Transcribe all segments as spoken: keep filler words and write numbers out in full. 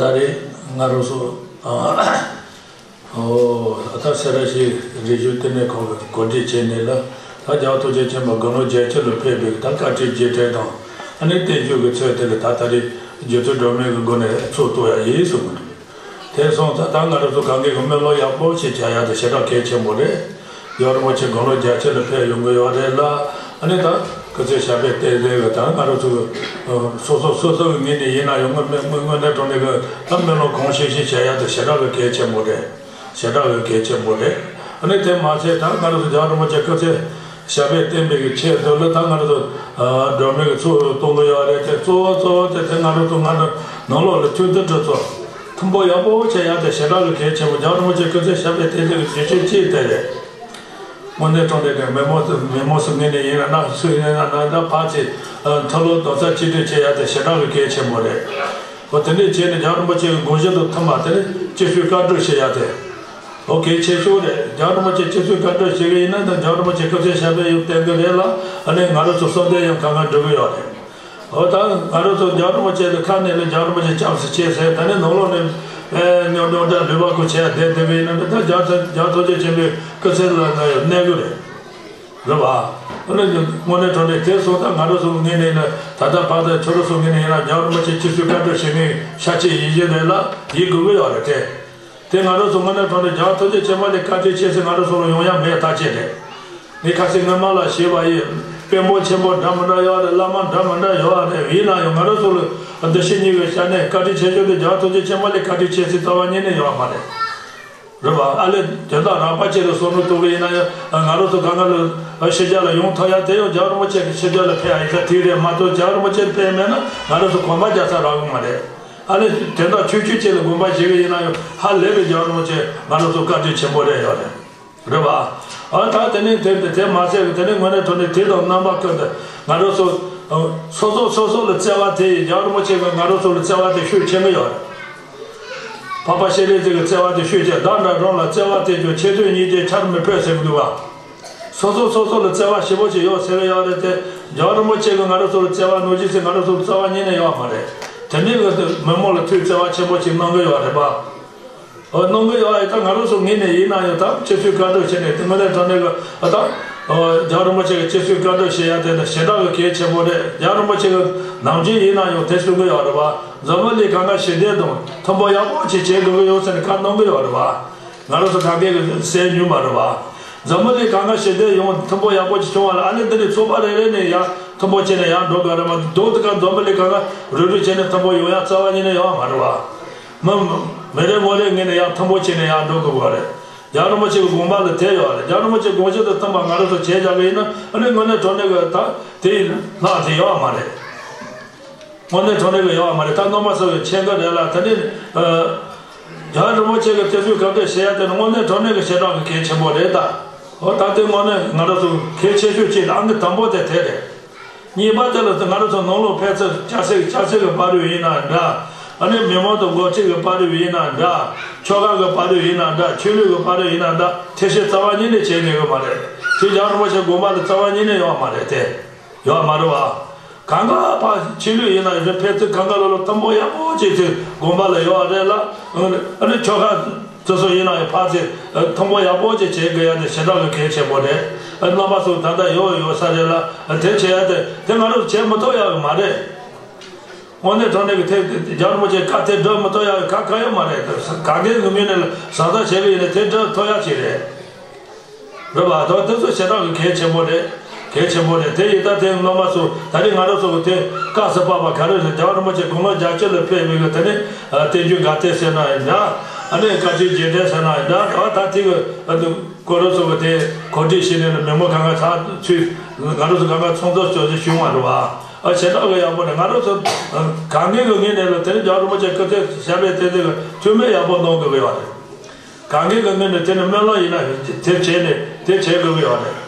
ད་རེས་ང་རང་ཚོ་ཨ་ཨོ་ཨ་ད་སེ་ར་བྱེས་རི་ཆུ་ལྟེ་གནས་ཁང་གིས་གོ་སྒྲིག་བྱས་ནས་ལ་ད་རྒྱལ་བ་ཐམས་ཅད་མཁྱེན་པ་དགུང་ལོ་བརྒྱད་ཅུ་ལ་ཕེབས་པའི་ད་བཀའ་དྲིན་རྗེས་དྲན་དང་ཨ་ནི་བརྟན་བཞུགས་ཀྱི་ཚུལ་དེ་ལ་ད་ད་རེས་སྒྱུ་རྩལ་སྒྲོན་མེ་གི་སྒོ་ནས་ཚོགས་གཏོང་ཡ་ཡིན་གསུངས་གི་འདུག་དེ་སོང་ཙང་ད་ང་རང་ཚོ་གང་གི་སྨོན་ལམ་ཡག་པོ་ཞིག་བྱ་ཡ་དེ་ཞེ་དྲག་གལ་ཆེན་པོ་རེད། རྒྱལ་བ་རིན་པོ་ཆེ་དགུང་ལོ་བརྒྱད་ཅུ་ལ་ཕེབས་ཡོང་གི་ཡོད་རེད་ལ། ཨ་ནི་ད་སྐུ་ཚེ་ཞབས་པད་བརྟན་བརྟན་གི་ད་ང་རང་ཚོ་གི་སོ་སོ་སོ་སོ་གི་ངོས་ནས་ཡིན་ན་ཡང་དངོས་དངོས་དངོས་གནས་དྲང་གནས་གི་ད་སྨོན་ལམ་གང་ཤེས་ཤེས་བྱ་ཡ་དེ་ཞེ་དྲག་གི་གལ་ཆེན་པོ་རེད། ཞེ་དྲག་གི་གལ་ཆེན་པོ་རེད། ཨ་ནི་དེ་མ་ཚད་ད་ང་རང་ཚོ་རྒྱལ་བ་རིན་པོ་ཆེ་སྐུ་ཚེ་ཞབས་པད་བརྟན་པའི་གི་ཆེད་དུ་ལ་ད་ང་རང་ཚོ་སྒྲོན་མེ་གི་ཚོགས་གཏོང་གི་ཡོད་རེད། དེ་གཙོ་བོ་གཙོ་བོ་དེ་དེ་ང་རང་ཚོ་ང་རང་ནང་ལོགས་ལ་མཐུན་སྒྲིལ་ཁྲིམས་གཙང་མཐུན་པོ་ཡག་པོ་བྱེད་ཡ་དེ་ཞེ་དྲག་གི་གལ་ཆེན་པོ། རྒྱལ་བ་རིན་པོ་ཆེ་སྐུ་ཚེ་ཞབས་པད་བརྟན་བརྟན་གི་བྱེད་ཕྱོགས་གཅིག་དེ་རེད། དངོས་གནས་དྲང་གནས་ཀྱི་མི་མང་ཚོ་མི་མང་ཚོ་ངོས་ནས་ཡིན་ན་ན་སུ་ཡིན་ན་ན་ད་ཕར་ཚུར་མཐུན་སྒྲིལ་རྡོག་རྩ་གཅིག་སྒྲིལ་བྱེད་ཡ་དེ་ཞེ་དྲག་གི་གལ་ཆེན་པོ་རེད། འོ་དེ་འདྲས་བྱས་ནས་རྒྱལ་བ་རིན་པོ་ཆེ་གི་དགོངས་གཞི་དང་མཐུན་པ་དེ་ནི་སྤྱི་སྤྱོད་བཀའ་སྒྲུབ་བྱེད་ཡ་དེ། འོ་གལ་ཆེ་ཤོས་རེད། རྒྱལ་བ་རིན་པོ་ཆེ་སྤྱི་སྤྱོད་བཀའ་སྒྲུབ་བྱེད་ཀྱི་ཡིན་ན་ད་རྒྱལ་བ་རིན་པོ་ཆེ་སྐུ་ཚེ་ཞབས་པད་ཡང་བརྟན་གི་རེད་ལ། ཨ་ནི་ང་རང་ཚོ་བསམ་དོན་ཡང་གང་ག་འགྲུབ་གི་ཡོད་རེད། འོ་ད་ང་རང་ཚོ་རྒྱལ་བ་རིན་པོ་ཆེ་ལ་ཁ་ནས་ལ་རྒྱལ་བ་རིན་པོ་ཆེ་སྐྱབས་སུ་མཆི་ཟེར། ད་ནི་ནང་ལོགས་ནས་ཨེ་རྙོག་རྙོག་དྲ་ལུས་པ་ཁུ་བྱས་བསྡད་བསྡད་པ་ཡིན་ན་ད་རྒྱལ་ཚ་རྒྱལ་ཐམས་ཅད་མཁྱེན་པའི་སྐུ་ཚེ་ལ་གནས་གི་རེད། རེད་བ། ཨ་ནི་དངོས་གནས་དྲང་གནས་དེ་སོང་ད་ང་རང་ཚོ་ངོས་ནས་ལ་ད་ལྟ་བར་དུ་ཁྱོད་རང་ཚོ་ངོས་ནས་ཡིན་ན་རྒྱལ་བ་རིན་པོ་ཆེ་སྤྱི་སྤྱོད་བཀའ་སྒྲུབ་བྱེད་མཁན་ཤ་སྐྱེས་ཡིན་གྱི་རེད་ལ་ཡིན་དགོས་ཀྱི་ཡོད་རེད་དེ། དེ་ང་རང་ཚོ་དངོས་གནས་དྲང་གནས་རྒྱལ་བ་ཐམས་ཅད་མཁྱེན་པ་ལས་བཀའ་དྲིན་ཆེ་ཟེར་ང་རང་ཚོ་ལ་ཡོང་ཡ་མེད་ཐག་ཆོད་རེད། ངས་ཁ་སང་སྔོན་མ་ལ་ཞུས་པ་ཡིན། དཔོན་པོ་ཆེན་པོ་འདྲ་མི་འདྲ་ཡོད་རེད། བླ་མ་འདྲ་མི་འདྲ་ཡོད་རེད། ཡིན་ན་ཡང་ང་རང་ཚོ་ལ་འདི་ཕྱི་གཉིས་ཀྱི་ཆ་ནས་བཀའ་དྲིན་ཆེ་ཤོས་དེ་རྒྱལ་བ་ཐམས་ཅད་མཁྱེན་པ་ལས་བཀའ་དྲིན་ཆེ་ཟེར་རྩ་བ་ཉིད་ནས་ཡོད་མ་རེད། རེད་བ། ཨ་ལས་དོན་དག་རགས་པ་ཅིག་ལ་བསམ་བློ་གཏོང་གི་ཡིན་ན་ཡང་ང་རང་ཚོ་གང་ག་ལ་ཕྱི་རྒྱལ་ལ་ཡོང་ཐུབ་ཡ་དེ་ཡང་རྒྱལ་བ་རིན་པོ་ཆེ་གི་ཕྱི་རྒྱལ་ལ་ཕེབས་ཡ་ཡིན་ས་དེ་རེད་མ་གཏོགས་རྒྱལ་བ་རིན་པོ་ཆེ་ཕེབས་མེད་ན་ང་རང་ཚོ་གོམ་པ་རྒྱག་ས་རག་གི་མ་རེད། ཨ་ནི་དོན་དག་ཆུང་ཆུང་ཅིག་ལ་དགོངས་པ་བཞེས་གི་ཡིན་ན་ཡང་ཧ་ལས་པའི་རྒྱལ་བ་རིན་པོ་ཆེ་ང་རང་ཚོ་བཀའ་དྲིན་ཆེན་པོ་རེད་ཡོད་རེད། རེད་བ། ཨ་ད་དེ་ནས་དེ་དེ་མ་ཟད་དེ་ནས་དངོས་གནས་དྲང་གནས་དེ་དང་རྣམ་པ་ཀུན་ཏུ་ང་རང་ཚོ་སོ་སོ་སོ་སོ་ལ་བརྩེ་བ་དེ་ཡིས་རྒྱལ་བ་རིན་པོ་ཆེ་གིས་ང་རང་ཚོ་ལ་བརྩེ་བ་དེ་ཤུགས་ཆེན་པོ་ཡོད་རེད། འཕགས་པ་སྤྱན་རས་གཟིགས་ཀྱི་བརྩེ་བ་དེ་ཤུགས་ཆེ། བདག་འདྲ་རང་ལ་བརྩེ་བ་དེ་ཀྱང་ཆེ་འདོད་གཉིས་ཀྱིས་ཆར་མི་ཕོད་ཟེར་གི་འདུག་བ། སོ་སོ་སོ་སོ་ལ་བརྩེ་བ་ཞེ་པོ་ཅིག་ཡོད་ཟེར་གི་ཡོད་རེད་དེ། རྒྱལ་བ་རིན་པོ་ཆེ་གིས་ང་རང་ཚོ་ལ་བརྩེ་བ་ནང་བཞིན་ཟེར་ང་རང་ཚོ་ལ་རྩ་བ་ཉིད་ནས་ཡོད་མ་རེད། དེ་འདྲའི་གི་མི་མང་ལ་ཐུགས་བརྩེ་བ་ཆེན་པོ་ཅིག་གནང་གི་ཡོད་རེད་པ། ཨོ་གནང་གི་ཡོད་ཨེ། ད་ང་རང་ཚོ་ངོས་ནས་ཡིན་ན་ཡང་ད་སྤྱི་སྤྱོད་བཀའ་སྒྲུབ་བྱས་ནས་དེ་ངོས་ནས་དྲང་གནས་གི་ཨ་ད་ཨོ་རྒྱལ་བ་རིན་པོ་ཆེ་གི་སྤྱི་སྤྱོད་བཀའ་སྒྲུབ་བྱེད་ཡ་དེ་ད་ཞེ་དྲག་གི་གལ་ཆེན་པོ་རེད། རྒྱལ་བ་རིན་པོ་ཆེ་གི་ནམ་རྒྱུན་ཡིན་ན་ཡང་དེ་གསུང་གི་ཡོད་རེད་པ། འཛམ་བུ་གླིང་གང་ག་ཞི་བདེ་དང་མཐུན་པོ་ཡག་པོ་ཅིག་བྱེད་དགོས་ཀྱི་ཡོད་ཟེར་ནས་བཀའ་གནང་གི་ཡོད་རེད་པ། ང་རང་ཚོ་ག་གེ་གི་གསན་མྱོང་མ་རེད་པ། འཛམ་བུ་གླིང་གང་ག་ཞི་བདེ་ཡོང་མཐུན་པོ་ཡག་པོ་ཅིག་བྱུང་བ་ལ་ཨ་ནི་འདི་ནས་ཚོགས་པ་རེ་རེ་ནས་ཡང་མཐུན་པོ་བྱས་ནས་ཡང་འགྲོ་དགོས་རེད་མ་གཏོགས་དེ་ག་འཛམ་བུ་གླིང་གང་ག་རུབ་རུབ་བྱས་ནས་མཐུན་པོ་ཡོང་ཡ་རྩ་བ་ཉིད་ནས་ཡོད་མ་རེད་པ། མི་མི་རེ་ངོ་རེ་ངོས་ནས་ཡང་མཐུན་པོ་བྱས་ནས་ཡང་འགྲོ་དགོས་པ་རེད། རྒྱལ་བ་རིན་པོ་ཆེ་གི་དགོངས་པ་ལ་དེ་ཡོད་རེད། རྒྱལ་བ་རིན་པོ་ཆེ་དགོངས་གཞི་དང་མཐུན་པ་ང་རང་ཚོ་བྱས་བཞག་གི་ཡིན་ན་ཨ་ནི་དངོས་གནས་དྲང་གནས་གི་ད་དེའི་ལྷག་དེ་ཡོད་མ་རེད། དངོས་གནས་དྲང་གནས་གི་ཡོད་མ་རེད། ད་རྣམ་པ་ཚོ་གི་མཁྱེན་གི་རེད་ལ། ད་ནི་ཨ་རྒྱལ་བ་རིན་པོ་ཆེ་གི་བརྩི་སྲུང་ག་འདྲ་བྱེད་ཡ་དེ་ནི་དངོས་གནས་དྲང་གནས་གི་ཞེ་དྲག་གི་གལ་ཆེན་པོ་རེད་ད། འོ་ད་དེ་དངོས་གནས་ང་རང་ཚོ་གལ་ཆེ་ཤོས་གཅིག་ལ་ཨང་ཀི་དང་པོ་དེ་དེ་རེད། གཉིས་པ་དེ་ལ་ང་རང་ཚོ་ནང་ལོགས་ཕན་ཚུན་སྐྱ་སེར་སྐྱ་སེར་གི་བར་དུ་ཡིན་ན་འདྲ། ཨ་ནི་མི་མང་དང་འགོ་ཁྲིད་གི་བར་དུ་ཡིན་ན་འདྲ། ཆོལ་ཁ་གི་བར་དུ་ཡིན་ན་འདྲ། ཆོས་ལུགས་གི་བར་དུ་ཡིན་ན་འདྲ། ཐེ་བྱེད་རྩ་བ་ཉིད་ནས་བྱེད་ངེས་གི་མ་རེད། དེ་རྒྱལ་བ་རིན་པོ་ཆེ་དགོངས་པ་ལ་རྩ་བ་ཉིད་ནས་ཡོད་མ་རེད་དེ། ཡོད་མ་རེད་བ། གང་ག་ཕ་ཆོས་ལུགས་ཡིན་ན་རེད། ཕན་ཚུན་གང་ག་ལོ་ལོ་མཐུན་པོ་ཡག་པོ་བྱེད་ཚུལ་དགོངས་པ་ལ་ཡོད་རེད་ལ། ཨ་ནི་ཆོལ་ཁ་སོ་སོ་ཡིན་ན་ཡང་ཕ་ཚེ་མཐུན་པོ་ཡག་པོ་བྱེད་བྱེད་དགོས་ཡ་དེ་ཞེ་དྲག་གི་གལ་ཆེན་པོ་རེད། རྣམ་པ་ཚོ་ད་ལྟ་ཡོད་ཡོད་ས་རེད་ལ། དེ་བྱེད་ཡ་དེ་དེ་ང་རང་ཚོ་བྱེད་མི་ཐུབ་ཡ་མ་རེད། དངོས་གནས་དྲང་གནས་ཀྱི་དེ་རྒྱལ་བ་རིན་པོ་ཆེ་བཀའ་དེ་སྒྲུབ་མི་ཐུབ་ཡ་ག་ག་ཡོད་མ་རེད། ག་གེ་གི་མི་ནས་ལ་བཟང་ཐག་བྱས་པ་ཡིན་ན་དེ་སྒྲུབ་ཐུབ་ཡ་ཅིག་རེད། རེད་བ། ད་དེ་ཚོ་ཞེ་དྲག་གི་གལ་ཆེན་པོ་རེད། གལ་ཆེན་པོ་རེད། དེ་ཡིན་ད་དེ་རྣམ་པ་ཚོ་ད་རེས་ང་རང་ཚོ་གི་དེ་སྐབས་སུ་བབས་པ་ག་རེ་རེད། རྒྱལ་བ་རིན་པོ་ཆེ་དགུང་ལོ་བརྒྱད་ཅུ་ལ་ཕེབས་པའི་གི་དེ་ནས་བསྟན་བཅོས་དགའ་སྟོན་ཟེར་ན་ཡིན་འདྲ། ཨ་ནི་བཀའ་དྲིན་རྗེས་དྲན་ཟེར་ན་ཡིན་འདྲ། ད་ད་དེ་གི་ཁོ་རང་ཚོ་གི་དེ་གོ་སྒྲིག་བྱས་ནས་མི་མང་གང་ག་ཚགས་ཚུད་ང་རང་ཚོ་གང་ག་ཚོགས་འདུ་ཞུ་རྒྱུ་བྱུང་བ་རེད་བ། ཨ་ཞེ་དྲག་གི་ཡག་པོ་རེད། ང་རང་ཚོ་གང་གི་གི་ངོས་ནས་ལ་དེ་རིང་རྒྱལ་བ་རིན་པོ་ཆེ་སྐུ་ཚེ་ཞབས་པད་བརྟན་བརྟན་གི་ཐུགས་སྨོན་ཡག་པོ་གནང་དགོས་ཀྱི་ཡོད་རེད། གང་གི་གི་ངོས་ནས་དེ་ནི་སྨོན་ལམ་ཡིན་ན་དེ་བྱས་ནས་དེ་བྱེད་དགོས་ཀྱི་ཡོད་རེད།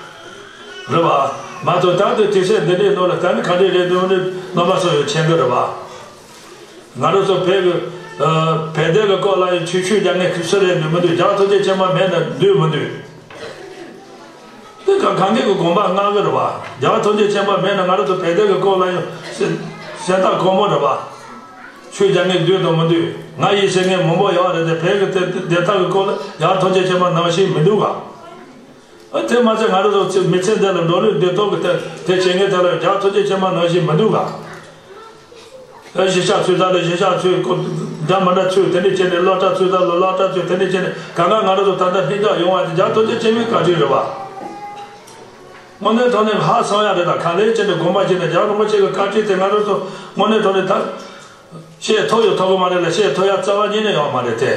རེད་བ། མ་གཏོགས་ད་དུང་དུས་ཚོད་འདི་འདྲའི་ནང་ལ་ད་ནི་ག་འདྲས་རེད་འདུག་ནི་རྣམ་པ་ཚོ་ཡང་མཁྱེན་གི་རེད་བ། ང་རང་ཚོ་བོད་ཀྱི་ཨ་བོད་དོན་གྱི་སྐོར་ལ་ཡང་ཆོས་ཞུ་རྒྱག་མཁན་སུ་རེད་འདུག་མི་འདུག་རྒྱལ་བ་ཐམས་ཅད་མཁྱེན་པ་མེད་ན་འདུག་མི་འདུག་དེ་ག་གང་གི་གི་དགོངས་པ་མངའ་གི་རེད་བ། རྒྱལ་བ་ཐམས་ཅད་མཁྱེན་པ་མེད་ན་ང་རང་ཚོ་བོད་དོན་གྱི་སྐོར་ལ་ཡང་སེམས་སེམས་ཐག་གོར་མོ་རེད་བ། ཆོས་རྒྱག་མཁན་འདུས་དང་མི་འདུས། ང་ཡིན་ཟེར་མཁན་མང་པོ་ཡོད་རེད་དེ། བོད་ཀྱི་དེ་དེ་དག་གི་སྐོར་ལ་ཡར་ཐོན་སྐྱེད་ཆེན་པོ་ནང་བཞིན་མི་འདུག་ག་ཨ་དེ་མ་ཚད་ང་རང་ཚོ་མི་ཚེ་འདི་ལ་འགྲོ་ལུགས་འདི་ཐོག་གི་དེ་དེ་བྱེད་མཁན་དེ་ལ་ཡར་ཐོན་སྐྱེད་ཆེན་པོ་ནང་བཞིན་མི་འདུག་ག་ཨ་གཞིས་ཆགས་ཚུད་ས་ལ་གཞིས་ཆགས་ཚུད། འདྲ་མི་འདྲ་ཚུད། དེ་འདྲ་བྱས་ནས་སློབ་གྲྭ་ཚུད་ས་ལ་སློབ་གྲྭ་ཚུད། དེ་འདྲ་བྱས་ནས་གང་ག་ང་རང་ཚོ་ད་ལྟ་ལྷིང་འཇགས་ཡོང་བ་དེ་ཡར་ཐོན་སྐྱེད་ཆེན་པོའི་བཀའ་དྲིན་རེད་བ། དངོས་གནས་དྲང་གནས་ཧ་སང་ཡ་རེད། ད་ག་ལེར་བྱས་ནས་དགོངས་པ་བཞེས་ནས་རྒྱལ་བ་རིན་པོ་ཆེ་གི་བཀའ་དྲིན་དེ་ང་རང་ཚོ་དངོས་གནས་དྲང་གནས་ད། བཤད་ཐུབ་ཡོད་ཐུབ་གི་མ་རེད་ལ། བཤད་ཐུབ་ཡ་རྩ་བ་ཉིད་ནས་ཡོད་མ་རེད་དེ།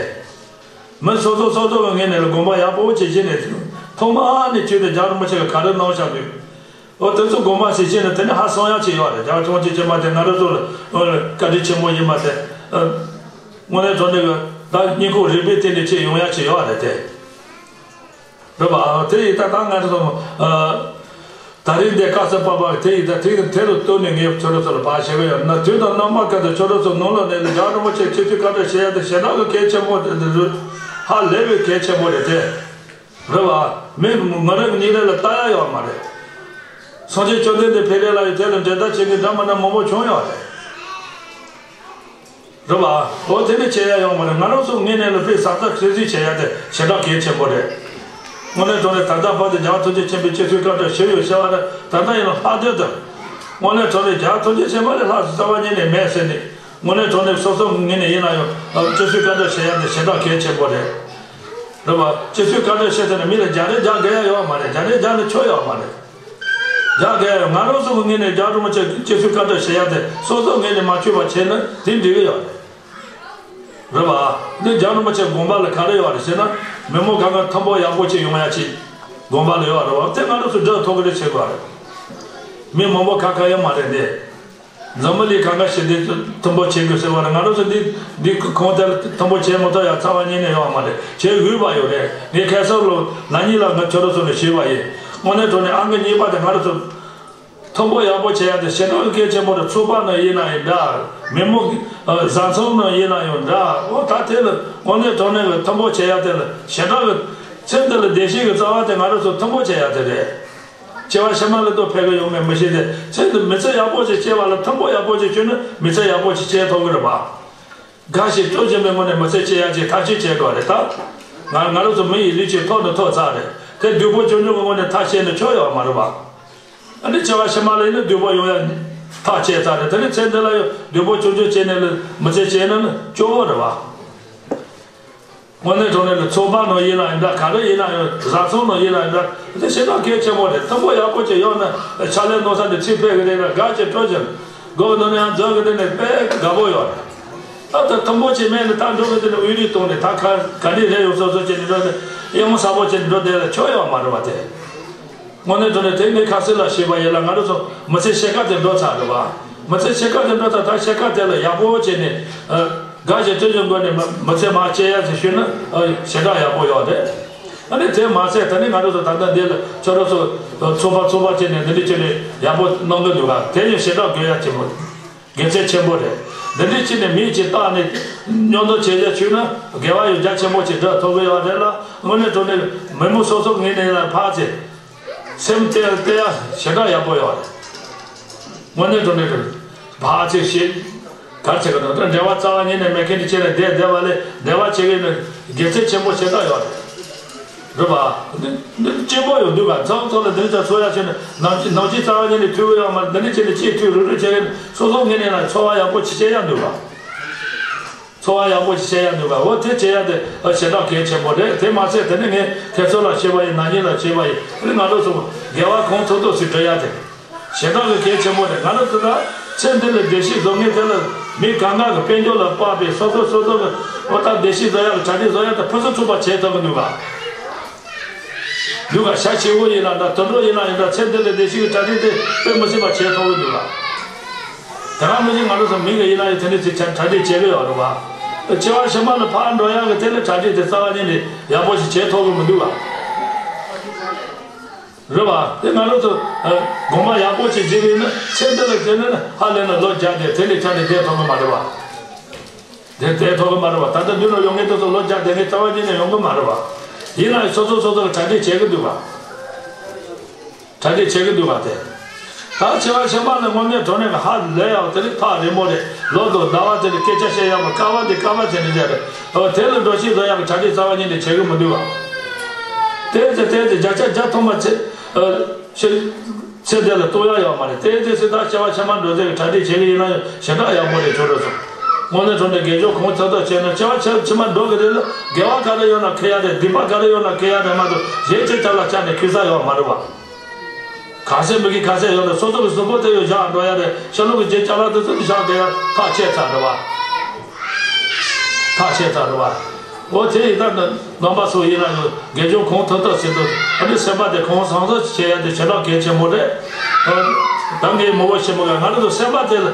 མི་སོ་སོ་སོ་སོ་གི་ངོས་ནས་ལ་དགོངས་པ་ཡག་པོ་བྱེད་བྱས་ནས་ཐོག་མ་ནས་བྱས་ཏེ་རྒྱལ་བ་རིན་པོ་ཆེ་གི་ག་རེ་གནང་བཞག་འདུག་འོ་དེ་ཚོ་དགོངས་པ་ཟེར་བྱས་ནས་དེ་ནི་ཧ་སང་ཡ་ཅིག་ཡོད་རེད། རྒྱལ་བ་རིན་པོ་ཆེ་ཆེན་པོ་དེ་ང་རང་ཚོ་ལ་བཀའ་དྲིན་ཆེན་པོ་ཡིན་པ་དེ། དངོས་གནས་དྲང་གནས་གི་ད་སྙིང་ཁོང་རུས་པའི་གཏིང་ནས་ཅིག་ཡོང་ཡ་ཅིག་ཡོད་རེད་དེ། རེད་པ། དེ་ཡིན་ད་ད་ང་ཚོ་ཨ་ད་རིང་འདི་དཀའ་ས་པ་པ་དེ་ཡིན་ད་དེ་དེ་རུ་བཏོན་ནས་ངས་ཁྱོད་རང་ཚོ་ལ་ཕར་བཤད་གི་ཡོད་ན། དུས་དང་རྣམ་པ་ཀ་ཏུ་ཁྱོད་རང་ཚོ་ནང་ལོགས་ནས་ལ་རྒྱལ་བ་རིན་པོ་ཆེ་སྤྱི་འཐུས་བཀའ་འདྲི་བྱེད་ཡ་དེ་ཞེ་དྲག་གི་གལ་ཆེན་པོ་དེ་འདི་རུ་ཧ་ལས་པའི་གལ་ཆེན་པོ་རེད་དེ། རེད་པ། མི་ང་རང་གི་ཉིན་རེ་ལ་ལྟ་ཡ་ཡོད་མ་རེད། སངས་རྒྱས་བཅོམ་ལྡན་འདས་ཕེབས་རེ་ལ་ཡི་དེ་ལ་འབྲེལ་ཟླ་བྱེད་མཁན་འདྲ་མི་འདྲ་མང་པོ་བྱུང་ཡོད་རེད། རེད་པ། འོ་དེ་འདྲ་བྱེད་ཡ་ཡོད་མ་རེད། ང་རང་ཚོ་ངོས་ནས་ལ་དཔེ་ཟབ་ཟབ་ཤེས་ཤེས་བྱེད་ཡ་དེ་ཞེ་དྲག་གལ་ཆེན་པོ་རེད། དངོས་གནས་དྲང་གནས་ད་ལྟ་བར་དུ་རྒྱལ་བ་ཐམས་ཅད་མཁྱེན་པའི་སྤྱི་འཐུས་བཀའ་འདྲི་ཞུས་ཡོད་ཟེར་བ་རེད། ད་ལྟ་ཡིན་ན་ལྷག་དོན་དུ། དངོས་གནས་དྲང་གནས་རྒྱལ་བ་ཐམས་ཅད་མཁྱེན་པ་ལས་ལྷག་ཙམ་རྩ་བ་ཉིད་ནས་མེད་ཟེར་ནས། དངོས་གནས་དྲང་གནས་སོ་སོ་ངོས་ནས་ཡིན་ན་ཡང་སྤྱི་འཐུས་བཀའ་འདྲི་བྱེད་ཡ་དེ་ཞེ་དྲག་གལ་ཆེན་པོ་རེད། རེད་པ། སྤྱི་འཐུས་བཀའ་འདྲི་བྱེད་ཟེར་ན་མི་ལ་རྒྱག་རེས་རྒྱག་དགོས་ཡ་ཡོད་མ་རེད། རྒྱག་རེས་རྒྱག་ན་ཆོག་ཡོད་མ་རེད། རྒྱག་དགོས་ཡ་ཡོད། ང་རང་ཚོ་གི་ངོས་ནས་རྒྱལ་བ་རིན་པོ་ཆེ་སྤྱི་འཐུས་བཀའ་འདྲི་བྱེད་ཡ་དེ་སོ་སོ་ངོས་ནས་མ་ཆོད་པ་བྱས་ན་དེ་འགྲིག་གི་ཡོད་རེད། རེད་པ། འདི་རྒྱལ་བ་རིན་པོ་ཆེ་དགོངས་པ་ལ་ག་རེ་ཡོད་རེད་ཟེར་ན། མི་མང་གང་ག་མཐུན་པོ་ཡག་པོ་ཅིག་ཡོང་ཡ་ཅིག་དགོངས་པ་ལ་ཡོད་རེད་པ། དེ་ང་རང་ཚོ་སྒྲུབ་ཐུབ་ཀྱི་རེད་བྱེད་དགོས་རེད། མི་མང་པོ་ཁ་ཁ་ཡོད་མ་རེད་འདི། འཛམ་བུ་གླིང་གང་ག་ཞི་བདེ་མཐུན་པོ་བྱེད་དགོས་ཟེར་བ་ལ་ང་རང་ཚོ་འདི་འདི་གོང་དེ་ལ་མཐུན་པོ་བྱེད་མ་ཐུབ་ཡ་རྩ་བ་ཉིད་ནས་ཡོད་མ་རེད། བྱེད་འོས་པ་ཡོད་རེད། ངས་ཁ་སང་ལོ་ན་ནིང་ལ་ང་ཁྱོད་རང་ཚོ་ལ་ཞུས་པ་ཡིན། དངོས་གནས་དྲང་གནས་ཨང་ཀི་གཉིས་པ་དེ་ང་རང་ཚོ་མཐུན་པོ་ཡག་པོ་བྱེད་ཡ་དེ་ཞེ་དྲག་གི་གལ་ཆེན་པོ་རེད། ཚོགས་པ་ནང་ཡིན་ན་ཡང་འདྲ། མི་མང་གི་ཨ་བཟའ་ཚང་ནང་ཡིན་ན་ཡང་འདྲ། འོ་ད་དེ་ལ་དངོས་གནས་དྲང་གནས་ལ་མཐུན་པོ་བྱེད་ཡ་དེ་ལ་ཞེ་དྲག་གི་ཚེ་འདི་ལ་བདེ་སྐྱིད་ཀྱི་རྩ་བ་དེ་ང་རང་ཚོ་མཐུན་པོ་བྱེད་ཡ་དེ་རེད། སྐྱེ་བ་ཕྱི་མ་ལ་ལྟོས་ཕེབས་ཀྱི་ཡོང་མེད་མི་ཤེས་ཏེ། ཚེ་འདི་མི་ཚེ་ཡག་པོ་ཞིག་སྐྱེལ་བ་ལ་མཐུན་པོ་ཡག་པོ་ཞིག་བྱུང་ན་མི་ཚེ་ཡག་པོ་ཞིག་སྐྱེལ་ཐུབ་ཀྱི་རེད་པ། དགའ་ཞིང་སྤྲོ་བཞིན་པའི་ངང་ནས་མི་ཚེ་སྐྱེལ་ཡག་ཅིག་ཐག་གཅོད་བྱེད་དགོས་རེད་ད། ང་ང་རང་ཚོ་མི་ཡི་ལུས་ཀྱི་ཐོག་ནས་ཐོག་ཚར་རེད་དེ། སྡུག་པོ་ཆུང་ཆུང་གི་ངང་ནས་ཐག་བཅད་ནས་ཆོག་ཡོད་མ་རེད་པ། ཨ་ནི་སྐྱེ་བ་ཕྱི་མ་ལ་ཡིན་ན་སྡུག་པོ་ཡོང་ཡ་ཐག་བཅད་ཚར་རེད། དེ་ནི་ཚེ་འདི་ལ་ཡང་སྡུག་པོ་ཆུང་ཆུང་བྱས་ནས་ལ་མི་ཚེ་སྐྱེལ་ན་ནི་སྐྱོ་བོ་རེད་པ། དངོས་གནས་དྲང་གནས་ལ་ཚོགས་པ་ནང་ཡིན་ན་ཡང་འདྲ། ག་རེ་ཡིན་ན་ཡང་། བཟའ་ཚང་ནང་ཡིན་ན་ཡང་འདྲ། དེ་ཞེ་དྲག་གལ་ཆེན་པོ་རེད། མཐུན་པོ་ཡག་པོ་ཅིག་ཡོང་ན་ཕྱག་ལས་གནང་ས་འདི་ཚིག་ཕེབས་ཀྱི་རེད་ལ་དགའ་ཅིང་སྤྲོ་ཅིང་། སྒོ་གི་ནང་ནས་ཡང་འཛུལ་གི་དེ་ནས་དཔེ་དགའ་པོ་ཡོད་རེད། ད་ལྟ་མཐུན་པོ་ཅིག་མེད་ནས་ད་འགྲོ་གི་དེ་ནས་དབུས་རིགས་སྟོང་ནས་ད་ག་ག་འདྲས་རེད་ཡོང་སོ་སོ་བྱས་ནས་འགྲོ་ནས་ཡང་མོ་ས་པོ་བྱས་ནས་འགྲོ་བསྡད་ལ་ཆོག་ཡོད་མ་རེད་པ་དེ། དངོས་གནས་དྲང་གནས་དེ་ངས་ཁ་སང་ལ་ཞུས་པ་ཡིན་ལ། ང་རང་ཚོ་མི་ཚེ་ཕྱེད་ཀ་དེ་འགྲོ་ཚར་རེད་པ། མི་ཚེ་ཕྱེད་ཀ་དེ་འགྲོ་ཚར། ད་ཕྱེད་ཀ་དེ་ལ་ཡག་པོ་བྱས་ནས་ཨ་དགའ་ཞིང་སྤྲོ་ཞིང་སྒོ་ནས་མི་མི་ཚེ་མར་སྐྱེལ་ཡ་ཟེར་ཞུས་ན་ཨ་ཞེ་དྲག་ཡག་པོ་ཡོད་རེད། ཨ་ནི་དེ་མ་ཟད་ད་ནི་ང་རང་ཚོ་ད་ལྟ་འདི་ལ་ཁྱོད་རང་ཚོ་ཚོགས་པ་ཚོགས་པ་བྱས་ནས་འདི་འདྲ་བྱས་ནས་ཡག་པོ་གནང་གི་འདུག་ག་དེ་ཡང་ཞེ་དྲག་དགོས་ཡ་ཆེན་པོ། དགེ་མཚན་ཆེན་པོ་རེད། འདི་འདྲ་བྱས་ནས་མི་གཅིག་བཏང་ནས་མཉམ་དུ་བྱས་རྗེས་ཆུད་ན་དགེ་བ་ཡང་རྒྱ་ཆེན་པོ་ཅིག་འགྲོ་ཐུབ་ཀྱི་ཡོད་རེད་ལ། དངོས་གནས་དྲང་གནས་མི་མང་སོ་སོ་ངོས་ནས་ལ་ཕར་ཚེ་སེམས་གཏད་གཏད་ཡ་ཞེ་དྲག་ཡག་པོ་ཡོད་རེད། དངོས་གནས་དྲང་གནས་ཕར་ཚེ་ཞེ་གར་བྱེད་ཀྱི་འདུག་འབྲེལ་བ་རྩ་བ་ཉིད་ནས་མེད་མཁན་དེ་བྱས་ནས་བསྡད་བསྡད་པ་ལས་འབྲེལ་བ་བྱེད་ཀྱི་ཡོད་ན་དགེ་མཚན་ཆེན་པོ་ཞེ་དྲག་ཡོད་རེད། རེད་པ། འདི་འདི་གཅེན་པོ་ཡང་འདུག་ག་མཚམས་མཚམས་ལ་འདི་འདྲ་ཚོ་ཡག་བྱས་ནས་ནམ་ནམ་རྒྱུན་རྩ་བ་ཉིད་ནས་ཐུག་གི་ཡོད་མ་རེད། འདི་འདྲ་བྱས་ནས་གཅིག་ཐུག་རུབ་རུབ་བྱས་ནས་སོ་སོ་ངོས་ནས་ལ་ཚོར་བ་ཡག་པོ་ཅིག་སྐྱེ་ཡག་འདུག་ག་ཚོར་བ་ཡག་པོ་ཞིག་བྱེད་ཡ་འདུག་ག་འོ་དེ་བྱེད་ཡ་དེ་ཨ་ཞེ་དྲག་གལ་ཆེན་པོ་རེད། དེ་མ་ཟད་དེ་ནི་ངས་ཁྱེད་ཚོ་ལ་བཤད་པ་ཡིན། ན་ནིང་ལ་བཤད་པ་ཡིན། དེ་ནི་ང་རང་ཚོ་དགེ་བ་གང་ཐུབ་ཐུབ་ཞིག་སྒྲུབ་ཡ་དེ་ཞེ་དྲག་གི་གལ་ཆེན་པོ་རེད། ང་རང་ཚོ་ད་ཚེ་འདི་ལ་བདེ་སྐྱིད་བཟོ་མཁན་དེ་ལ་མི་གང་ག་གི་དཔལ་འབྱོར་ལ་དཔག་པའི་སོ་སོ་སོ་སོ་གི་འོ་ད་བདེ་སྐྱིད་བཟོ་ཡ་གི་གྲ་སྒྲིག་བཟོ་ཡ་དེ་ཕུན་སུམ་ཚོགས་པ་བྱེད་ཐུབ་ཀྱི་འདུག་ག་འདུག་ག་ཤ་ཆེ་བོ་ཡིན་ན་འདྲ། དུད་འགྲོ་ཡིན་ན་ཡང་འདྲ། ཚེ་འདི་ལ་བདེ་སྐྱིད་ཀྱི་གྲ་སྒྲིག་དེ་དཔེ་མི་སྲིད་པ་བྱེད་ཐུབ་ཀྱི་འདུག་ག་དེ་ག་མི་ཤེས། ང་རང་ཚོ་མི་གི་ཡིན་ན་ཡང་དེ་འདྲ་ཅིག་གྲ་གྲ་སྒྲིག་བྱེད་ཀྱི་ཡོད་རེད་པ། སྐྱེ་བ་ཕྱི་མ་ལ་ཕར་འགྲོ་ཡག་གི་དེ་ལ་གྲ་སྒྲིག་དེ་རྩ་བ་ཉིད་ནས་ཡག་པོ་ཞིག་བྱེད་ཐུབ་ཀྱི་མི་འདུག་ག་རེད་པ། དེ་ང་རང་ཚོ་ཨ་དགོངས་པ་ཡག་པོ་ཞིག་བཞེས་པ་ཡིན་ན་ཚེ་འདི་ལ་དེ་ནི་ཧ་ལས་ན་ལོ་བརྒྱ་དེ་དེ་ལས་ཆ་ནས་བསྡད་ཐུབ་ཀྱི་མ་རེད་པ། དེ་བསྡད་ཐུབ་ཀྱི་མ་རེད་པ། ད་ལྟ་མདུན་ལ་ཡོང་མཁན་དེ་ཚོ་ལོ་བརྒྱ་དེ་ངས་རྩ་བ་ཉིད་ནས་ཡོང་གི་མ་རེད་པ། ཡིན་ན་ཡང་སོ་སོ་སོ་སོ་གི་གྲ་སྒྲིག་བྱེད་ཀྱི་འདུག་ག་གྲ་སྒྲིག་བྱེད་ཀྱི་འདུག་ག་དེ། ད་ཆེ་བ་ཆེ་མ་ལ་དངོས་གནས་དྲང་གནས་ཀྱི་ཧ་ལས་ཡག་དེ་ནི་ཐག་རིང་མོ་རེད། ལོ་དང་ཟླ་བ་དེ་ནི་སྐད་ཆ་བཤད་ཡག་མ་སྐལ་བ་འདི་སྐར་མ་དེ་ནི་རེད། ཨོ་དེ་ལ་འགྲོ་ཤེས་བཟོ་ཡག་གི་གྲ་སྒྲིག་རྩ་བ་ཉིད་ནས་བྱེད་གི་མི་འདུག་བ། དེ་ཚེ་དེ་ཚེ་བརྒྱ་ཆ་བརྒྱ་ཐོག་མ་ཚེ་ཨ་ཤི་ཚེ་འདི་ལ་གཏོང་ཡག་ཡོད་མ་རེད། དེ་ཚེ་ཚེ་ད་ཆེ་བ་ཆེ་མ་འགྲོ་ཚེ་གི་གྲ་སྒྲིག་བྱེད་གི་ཡིན་ན་ཡང་ཞེ་དྲག་ཡག་པོ་རེད། ཁྱོད་རང་ཚོ་དངོས་གནས་དྲང་གནས་དགེ་སྦྱོར་གང་ཐུབ་ཐུབ་བྱས་ན་ཆེ་བ་ཆེ་ཆེ་མ་འགྲོ་གི་རེད་ལ། དགེ་བ་ག་རེ་ཡོད་ན་ཁེ་ཡག་རེད། སྡིག་པ་ག་རེ་ཡོད་ན་ཁེ་ཡག་རེད་མ་གཏོགས་གཞན་ཅི་ཐབས་ལ་ཆགས་ནས་ཁེ་ས་ཡོད་མ་རེད་བ། ག་ཚད་མི་དགེ་ག་ཚད་ཡོད་ན་སོ་སོ་གི་གཟུགས་པོ་དེ་ཡང་བཞག་འགྲོ་ཡ་རེད། ཤ་ལུག་གི་རྗེས་ཅ་ལག་དེ་ཚོ་བཞག་བསྡད་ཡ་ཐག་ཆད་ཚར་རེད་བ། ཐག་ཆད་ཚར་རེད་བ། འོ་དེ་ཡི་ད་ནི་ནང་པ་སོགས་ཡིན་ན་ཡང་དགེ་སྦྱོར་གང་ཐུབ་ཐུབ་བྱེད་དུ་ཨ་ནི་སེམས་པ་དེ་གང་བཟང་བཟང་བྱེད་ཡ་དེ་ཞེ་དྲག་གལ་ཆེན་པོ་རེད། ད་ངས་མོ་བོ་ཞེ་མོ་ག་ང་རང་ཚོ་སེམས་པ་དེ་ལ་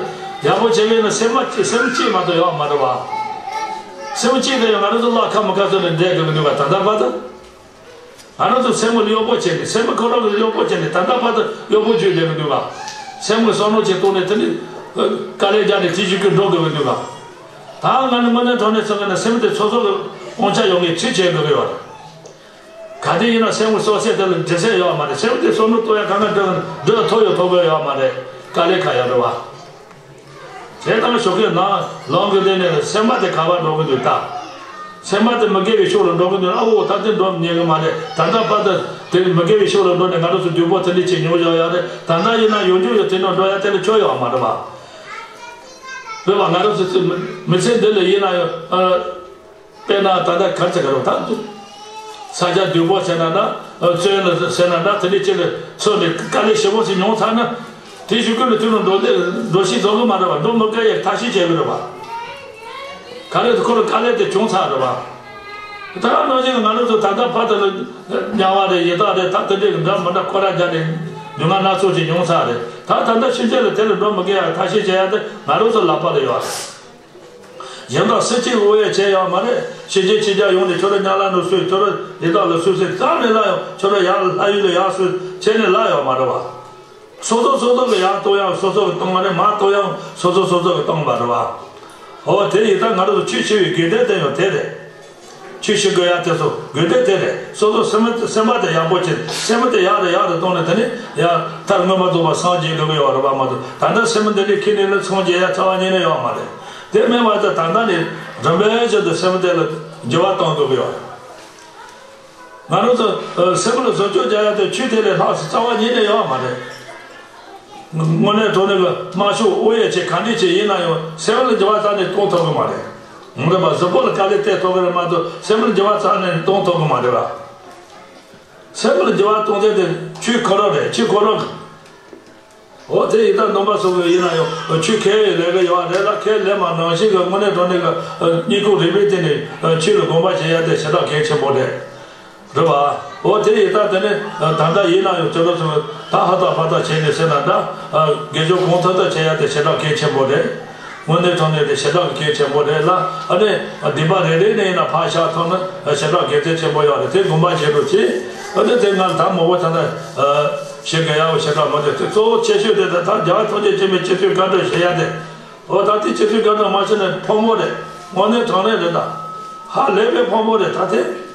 ཡག་པོ་བྱེད་མཁན་ནི་སེམས་པ་སེམས་གཅིག་མ་གཏོགས་ཡོད་མ་རེད་བ། སེམས་གཅིག་དེ་ཡང་ང་རང་ཚོ་བླ་ཁ་མི་ཁ་སོ་ནས་བསྡད་དགོས་ཀྱི་འདུག་བ། ད་ལྟ་བར་དུ། ང་རང་ཚོ་སེམས་ལ་གཡོག་པོ་བྱས་ནས་སེམས་ཁོ་རང་གི་གཡོག་པོ་བྱས་ནས་ད་ལྟ་བར་དུ་གཡོག་པོ་བྱས་བསྡད་ཀྱི་འདུག་ག། སེམས་ཀྱི་བསམ་བློ་ཅིག་གཏོང་ནས་དེ་ནི་དཀའ་ལས་རྒྱག་ནས་དེ་བཞིན་གྱི་འགྲོ་དགོས་ཀྱི་འདུག་ག། ད་ང་ནི་དངོས་གནས་དྲང་གནས་ཚོ་ག་ནས་སེམས་དེ་ཚོ་ཚོ་གི་དབང་ཆ་ཡོང་ངེས་ཁྲིད་བྱེད་དགོས་ཀྱི་ཡོད་རེད། ག་དེ་ཡིན་ན་སེམས་ཀྱི་སོ་སོ་དེ་ལ་འདྲི་སེ་ཡོད་མ་རེད། སེམས་དེ་བསམ་བློ་གཏོང་ཡ་གང་ག་འགྲོ་འགྲོ་ཐོ་ཡོད་ཐོ་གོ་ཡོད་མ་རེད། དཀའ་ལས་ཁག་ཡོད་རེད་བ། དེ་ལྟར་ཞོགས་ཀས་ནང་ལངས་གི་དེ་ནས་སེམས་པ་དེ་ག་པར་འགྲོ་གི་འདུག་ད། སེམས་པ་དེ་མི་དགེ་བའི་ཕྱོགས་ལ་འགྲོ་གི་འདུག་ཨ་འོ་ད་དེ་འགྲོ་ཉན་གི་མ་རེད། ད་ལྟ་བར་དུ་དེ་མི་དགེ་བའི་ཕྱོགས་ལ་འགྲོ་ནས་ང་རང་ཚོ་སྡུག་པོ་དེ་འདྲ་ཅིག་མྱོང་བཞག་ཡོད་རེད། ད་ལྟ་ཡིན་ན་ཡོང་རྒྱུ་ཡོད། དེ་ནང་འགྲོ་ཡ་དེ་ལ་ཆོ་ཡོད་མ་རེད་བ། རེད་བ། ང་རང་ཚོ་མི་ཚེ་འདི་ལ་ཡིན་ན་ཡང་ཨ། དཔེར་ན་ད་ལྟ་གར་ཚ་ག་རོ་ད་འདུག་ས་ཆ་སྡུག་པོ་ཟེར་ན་འདྲ། བཙོན་ལ་ཟེར་ན་འདྲ། དེ་འདྲའི་ཆེད་ལ་ཚོ་ནས་དཀའ་ལས་ཞེ་པོ་ཞིག་མྱོང་ཚར་ན། དེ་གཞུག་གུ་ལ་དུས་ལ་འགྲོ་ལས་འགྲོ་ཤེས་བཟོ་གི་མ་རེད་བ། འགྲོ་མི་དཀའ་ཡག་ཐབས་ཤེས་བྱེད་གི་རེད་བ། ག་རེ་ཁོ་ལ་དཀའ་ལས་དེ་བྱུང་ཚར་རེད་བ། ད་ག་ནང་བཞིན་ང་རང་ཚོ་ད་ལྟ་བར་དུ་ལ་དམྱལ་བ་རེད། ཡི་དྭགས་རེད། ད་དེ་འདྲའི་འདྲ་མི་འདྲ་ཁོ་ར་རྒྱ་རེད། སྡུག་བསྔལ་སྣ་ཚོགས་ཅིག་མྱོང་ཚར་རེད། ད་ད་ལྟ་ཕྱིན་ཆད་ལ་དེ་ལ་འགྲོ་མི་དཀའ་ཡག་ཐབས་ཤེས་བྱེད་ཡག་དེ་ང་རང་ཚོ་ལག་པ་ལ་ཡོད་རེད། གཞན་དག་སུ་གཅིག་དབུ་ཡ་བྱས་ཡོད་མ་རེད། ཕྱི་རྒྱལ་ཕྱི་རྒྱལ་ཡོང་ནས་ཁྱོད་རང་དམྱལ་བ་ནང་སུ། ཁྱོད་རང་ཡི་དྭགས་ལ་སུ་ཟེར་རྩ་ནས་ལབ་ཡོང་། ཁྱོད་རང་ཡར་ལྷ་ཡུལ་ལ་ཡར་སུ་བྱས་ནས་ལབ་ཡོད་མ་རེད་བ། སོ་སོ་སོ་སོ་གི་ཡར་གཏོང་ཡང་སོ་སོ་གི་གཏོང་བ་རེད། མར་གཏོང་ཡང་སོ་སོ་སོ་སོ་གི་གཏོང་བ་རེད་བ། འོ་དེ་ཡིན་ད་ང་རང་ཚོ་ཆོས་ཞུ་བའི་དགོས་འདུན་དེ་ཡང་དེ་རེད། ཆོས་ཞུ་དགོས་ཡ་དེ་ཚོ་དགོས་འདུན་དེ་རེད། སོ་སོ་སེམས་སེམས་པ་དེ་ཡག་པོ་བྱེད། སེམས་པ་དེ་ཡག་དང་ཡག་ཏུ་གཏོང་ནས་དེ་ནས་ཡང་མཐར་མངོན་པར་རྫོགས་པར་སངས་རྒྱས་དགོས་ཀྱི་ཡོད་རེད་པ་མ་གཏོགས། ད་ལྟ་སེམས་འདི་འདྲའི་ཁྱེར་ནས་ལ་སངས་རྒྱས་ཡ་རྩ་བ་ཉིད་ནས་ཡོད་མ་རེད། དེ་མིན་པ་དེ་ད་ལྟ་ནས་རིམ་པས་བཞིན་དུ་སེམས་དེ་ལ་འགྱུར་བ་གཏོང་དགོས་ཀྱི་ཡོད་རེད། ང་རང་ཚོ་ཨ་སེམས་ལ་བཟོ་བཅོས་རྒྱག་ཡ་དེ་ཆོས་དེ་ལས་ལྷག་ཙམ་རྩ་བ་ཉིད་ནས་ཡོད་མ་རེད། དངོས་གནས་དྲང་གནས་ཀྱི་དམར་ཤོག་དབུ་ཡ་ཆེ་ག་འདྲས་ཆེ་ཡིན་ན་ཡང་སེམས་ལ་འགྱུར་བ་རྩ་ནས་གཏོང་ཐུབ་ཀྱི་མ་རེད། ངོ་རེད་པ། གཟུགས་པོ་ལ་དཀའ་ལས་སྟེར་ཐུབ་ཀྱི་རེད་མ་གཏོགས་སེམས་ལ་འགྱུར་བ་རྩ་ནས་གཏོང་ཐུབ་ཀྱི་མ་རེད་པ། སེམས་ལ་འགྱུར་བ་གཏོང་ཚད་དེ་ཆོས་ཁོ་རང་རེད། ཆོས་ཁོ་རང་། འོ་དེ་ཡིན་ད་ནང་པ་སོགས་ཀྱི་ཡིན་ན་ཡང་ཆོས་ཁས་ལེན་གྱི་ཡོད་རེད་ལ། ཁས་ལེན་པ་ནང་བཞིན་གྱི་དངོས་གནས་དྲང་གནས་ཀྱི་སྙིང་ཁོང་རུས་པའི་གཏིང་ནས་ཆོས་ལ་དགོངས་པ་བཞེས་ཡ་དེ་ཞེ་དྲག་གལ་ཆེན་པོ་རེད། རེད་པ། འོ་དེ་ཡིན་ད་དེ་ནས་ད་ལྟ་ཡིན་ན་ཡང་ཁྱོད་རང་ཚོ་ད་ཧ་ད་ཕ་ད་བྱས་ནས་ཟེར་ན་འདྲ། དགེ་སྦྱོར་གང་ཐུབ་ཐུབ་བྱེད་ཡ་དེ་ཞེ་དྲག་གལ་ཆེན་པོ་རེད། དངོས་གནས་དྲང་གནས་དེ་ཞེ་དྲག་གལ་ཆེན་པོ་རེད་ལ། ཨ་ནི་སྡིག་པ་རེ་རེ་ནས་ཡིན་ན་ཕར་བཞག་ཐུབ་ན་ཞེ་དྲག་དགེ་མཚན་ཆེན་པོ་ཡོད་རེད། དེ་དགོངས་པ་བཞེས་རོགས་གྱིས། ཨ་ནི་དེ་ང་ད་མོ་བོ་ད་ལྟ་བྱེད་དགོས་ཡ་བོ་ཞེ་དྲག་མ་རེད། དེ་གཙོ་བོ་ཆེ་ཤོས་དེ་ད་ད་རྒྱལ་བ་ཐམས་ཅད་མཁྱེན་པའི་རྗེ་བཙུན་བཀའ་འགྲོལ་བྱེད་ཡ་དེ། འོ་ད་དེ་རྗེ་བཙུན་བཀའ་འགྲོལ་མ་བྱས་ན་ཕོ་མོ་རེད། དངོས་གནས་དྲང་གནས་རེད། ད་ཧ་ལས་པའི་ཕོ་མོ་རེད་ད་དེ།